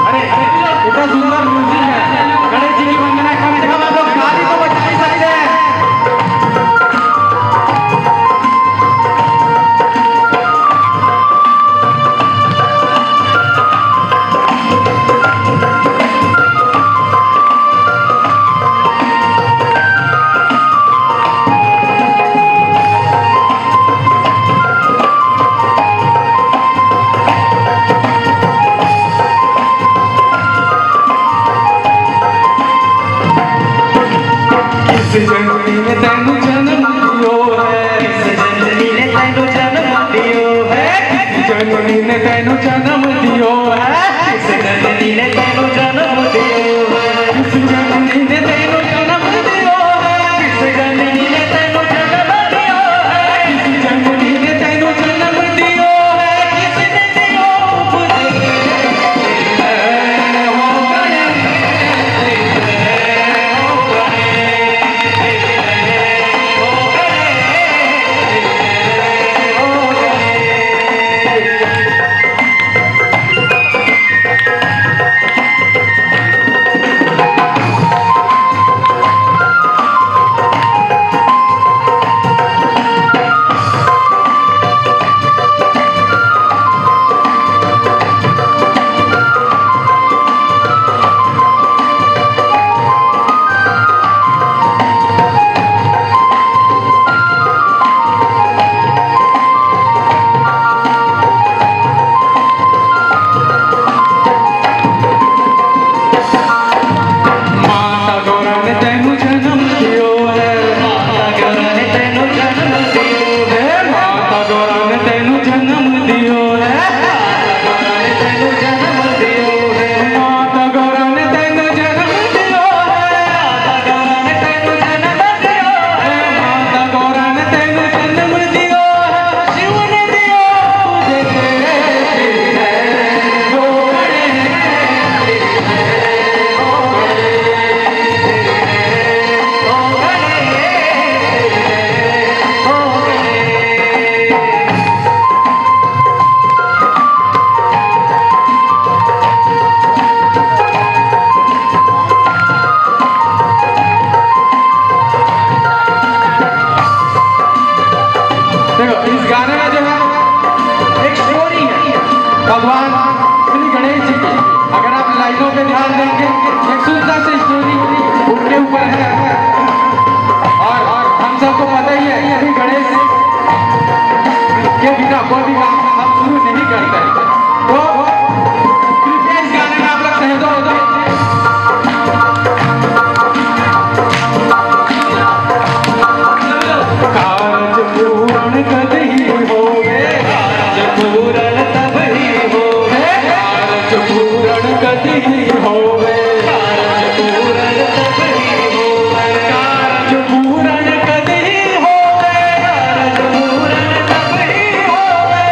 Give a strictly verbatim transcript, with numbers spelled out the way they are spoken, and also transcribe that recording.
अरे, इतना सुंदर music है। गणेश जी की वंदना, कम से कम आप लोग ताली तो बजा ही सकते हैं। किस जननी ने तैनू जन्म दियो है? किस जननी ने तैनू जन्म दियो है? किस जननी ने तैनू जन्म दियो है? किस जननी ने तैनू जन्म दियो है? किस जननी ने तैनू जन्म दियो है? किस जननी ने तैनू जन्म दियो है? किस जननी ने तैनू जन्म दियो है? किसने दियो उपदेश? माता गौरा ने तैनू जन्म दियो है। माता गौरा ने तैनू जन्म दियो है। माता गौरा ने तैनू जन्म दियो है। माता गौरा ने तैनू जन्म दियो है। माता गौरा ने तैनू जन्म दियो है। माता गौरा ने तैनू जन्म दियो है। माता गौरा ने तैनू जन्म दियो है। शिव ने दियो तुझे। देखो, इस गाने में जो है, एक स्टोरी है भगवान श्री गणेश जी की। अगर आप लाइनों पे ध्यान देंगे, एक सुंदर सी स्टोरी उनके ऊपर है। और हम सबको पता ही है, श्री गणेश जी के बिना कोई भी काम हम शुरू नहीं करते। तो कृपया इस गाने में आप लोग सहयोग दो। कारज पूरण कदही होवे, कारज पूरण तबही होवे, कारज पूरण कदही होवे, कारज पूरण तबही होवे, कारज पूरण कदही होवे, कारज पूरण तबही होवे।